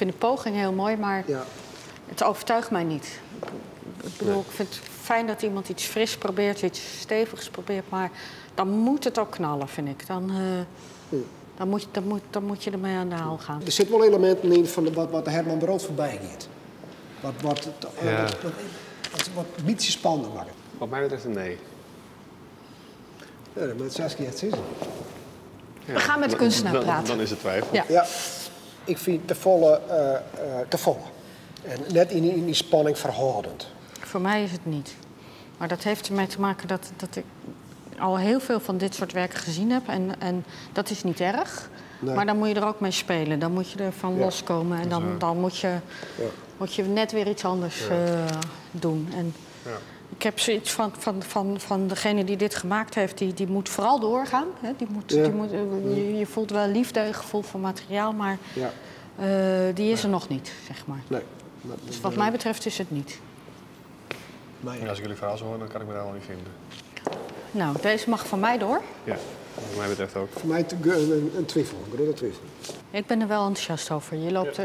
vind de poging heel mooi, maar Ja. het overtuigt mij niet. Ik bedoel, ik vind het fijn dat iemand iets fris probeert, iets stevigs probeert, maar dan moet het ook knallen, vind ik. Dan moet je ermee aan de haal gaan. Der sitte wol eleminten yn fan wat de Herman Brood foarby giet. Wat in bytsje spannend makket. Wat mij betreft een nee. Ja, dat moat Saskia it sizze. Ja, We gaan met de kunstenaar praten. Dan is het twijfel. Ja. Ja, ik fyn te folle, te folle. En net yn dy spanning ferhâldend. Voor mij is het niet. Maar dat heeft ermee te maken dat ik al heel veel van dit soort werken gezien heb. En dat is niet erg. Nee. Maar dan moet je er ook mee spelen. Dan moet je ervan loskomen. En Dat is waar. dan moet je net weer iets anders doen. En ik heb zoiets van degene die dit gemaakt heeft, die moet vooral doorgaan. Hè? Die moet, die moet, je, je voelt wel liefde en gevoel voor materiaal, maar die is er nog niet, zeg maar. Nee. Maar Dus wat mij betreft is het niet. Maar ja. En als ik jullie verhaal zo hoor, dan kan ik me daar wel in vinden. Nou, deze mag van mij door. Ja, wat mij betreft ook. Voor mij een twijfel, een grote twijfel. Ik ben er wel enthousiast over.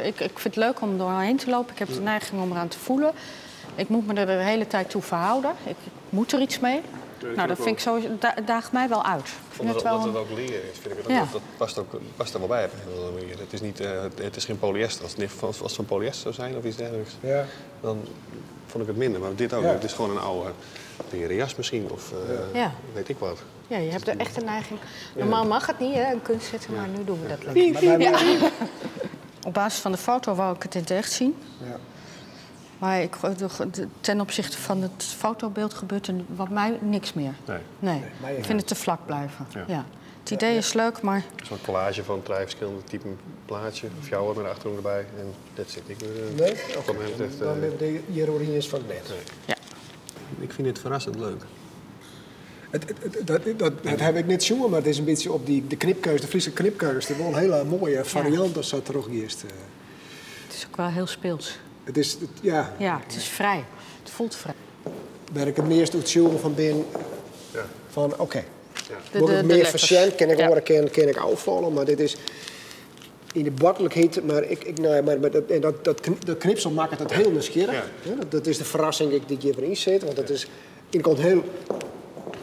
Ik vind het leuk om doorheen te lopen. Ik heb de neiging om eraan te voelen. Ik moet me er de hele tijd toe verhouden. Ik moet er iets mee. dat Dat ook vind ik zo, daagt mij wel uit. Ik vind Omdat het wel het een ook leer is, vind ik het ook. Dat past er wel bij op een of andere manier. Het is niet, het is geen polyester. Als het van polyester zou zijn of iets dergelijks, dan vond ik het minder. Maar dit ook. Het is gewoon een oude leren jas misschien of weet ik wat. Ja, je hebt er echt een neiging. Normaal mag het niet, hè, een kunst zetten, maar nu doen we dat lekker. Maar wij Op basis van de foto wou ik het in het echt zien. Maar ten opzichte van het fotobeeld gebeurt er wat mij niks meer. Nee. Nee. Nee, maar je Ik vind het te vlak blijven. Ja. Het idee is leuk, maar... Een soort collage van drie verschillende typen plaatje. Of jouw met de achtergrond erbij. En that's it. Ik, Nee? wat Oké, mij betreft, dan hebben de Jeroen van net. Nee. Ja. Ik vind dit verrassend leuk. Dat heb ik net zien, maar het is een beetje op de knipkeus, de Friese knipkeus. Het is wel een hele mooie variant als dat er ook is. Het is ook wel heel speels. Het is, het, ja. Ja, het is vrij. Het voelt vrij. Waar ik het meest uit zoeken van ben, van oké. Word ik De meer letters. vercent, kan ik horen, kan ik afvallen, maar dit is in de bottelijkheid, maar ik, ik, nou ja, maar, maar dat, en dat, dat, dat knipsel maakt het heel nieuwsgierig. Ja, dat is de verrassing die je erin zit, want dat is in de kant heel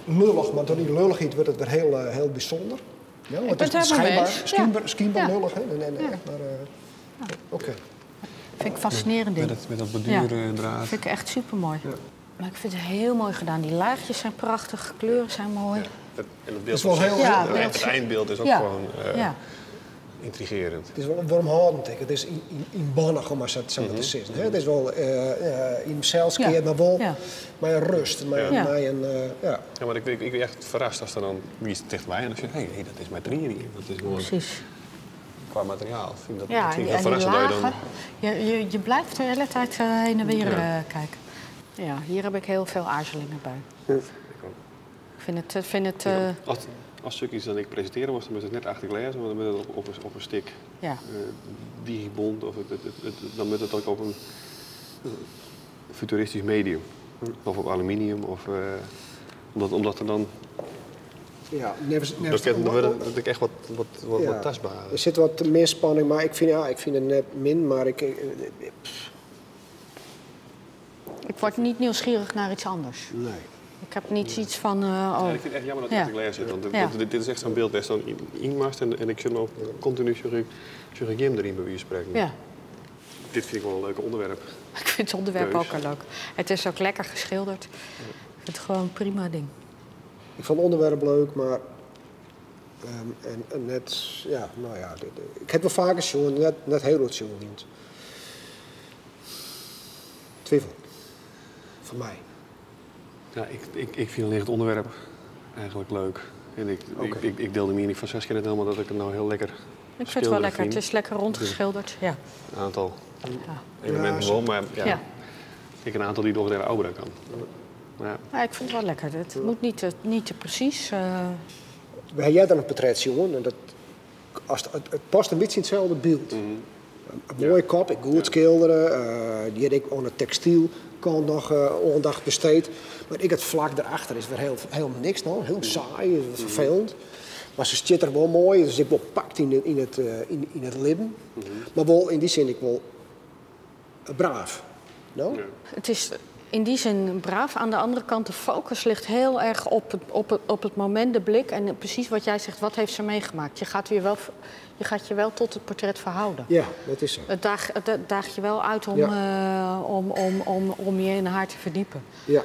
lullig, maar door die lulligheid wordt het weer heel bijzonder. Ja, want Ik ben het is het helemaal mee eens. schijnbaar lullig, hè? Nee, nee, nee, echt, maar oké. Vind ik fascinerend ding. Met dat borduren draad. Vind ik echt supermooi. Maar ik vind het heel mooi gedaan. Die laagjes zijn prachtig, de kleuren zijn mooi. Ja. En het beeld Het is wel op zich, heel het eindbeeld is ook gewoon intrigerend. Het is wel een warmhoudend. Het is in bannig, om maar zo te zeggen, hè? Het is wel in zelfskeer, maar wel met een rust, met een ja. Ja, maar ik ben echt verrast als er dan wie is het dichtbij en dan zeg je, hey, dat is mijn trainer hier. Dat is gewoon qua materiaal. Vind ik dat, Ja, dat vind ik en heel die verrassend dat je dan lagen. Je blijft de hele tijd heen en weer, kijken. Ja, hier heb ik heel veel aarzelingen bij. Ik ook. Ik vind het vind het, Ja, als stukjes dan ik presenteren was, dan moet het net achter glas, want dan moet het op een stick. Digibond, of dan moet het ook op een futuristisch medium. Of op aluminium, of omdat er dan Ja, nergens Dat om- wordt het ook echt wat Ja. tastbaarder. Er zit wat meer spanning, maar ik vind het net min, maar ik, ik, pff. Ik word niet nieuwsgierig naar iets anders. Nee. Ik heb niet iets van oh. Ja, ik vind het echt jammer dat het echt glas zit, want dit is echt zo'n beeld waar zo'n inmast en ik zit nog continu chirurgie erin bij wijze van spreken. Dit vind ik wel een leuk onderwerp. Ik vind het onderwerp Keus. ook al leuk. Het is ook lekker geschilderd. Ik vind het gewoon een prima ding. Ik vond het onderwerp leuk, maar en net, ja, nou ja, dit, dit, ik heb wel vaker zo'n, net heel goed zo'n niet. Twijfel. Voor mij. Ja, ik vind alleen het onderwerp eigenlijk leuk. En ik deel de mening van Saskia net helemaal dat ik het nou heel lekker Ik vind het wel schilderen lekker. vind. Het is lekker rondgeschilderd. Ja. Een aantal elementen wel, maar ja, ik een aantal die nog naar de oude kan. Maar ja. Maar ik vind het wel lekker. Het moet niet te precies. Heb jij dan een portret, jongen? En dat, als het, het, het past een beetje in hetzelfde beeld. Een mooie kop, ik goed schilderen. Die had ik aan het textiel kan nog aandacht besteed. Maar ik het vlak daarachter is weer helemaal niks nog. Heel saai, is vervelend. Mar se stiet der wol moai, dus ek wol pakt yn it libben. Mar wol yn dy sin ek wol braaf. No? Ja. Het is in die zin braaf. Aan de andere kant, de focus ligt heel erg op het moment, de blik. En precies wat jij zegt, wat heeft ze meegemaakt? Je gaat je wel tot het portret verhouden. Ja, dat is zo. Het daagt je wel uit om je in haar te verdiepen. Ja.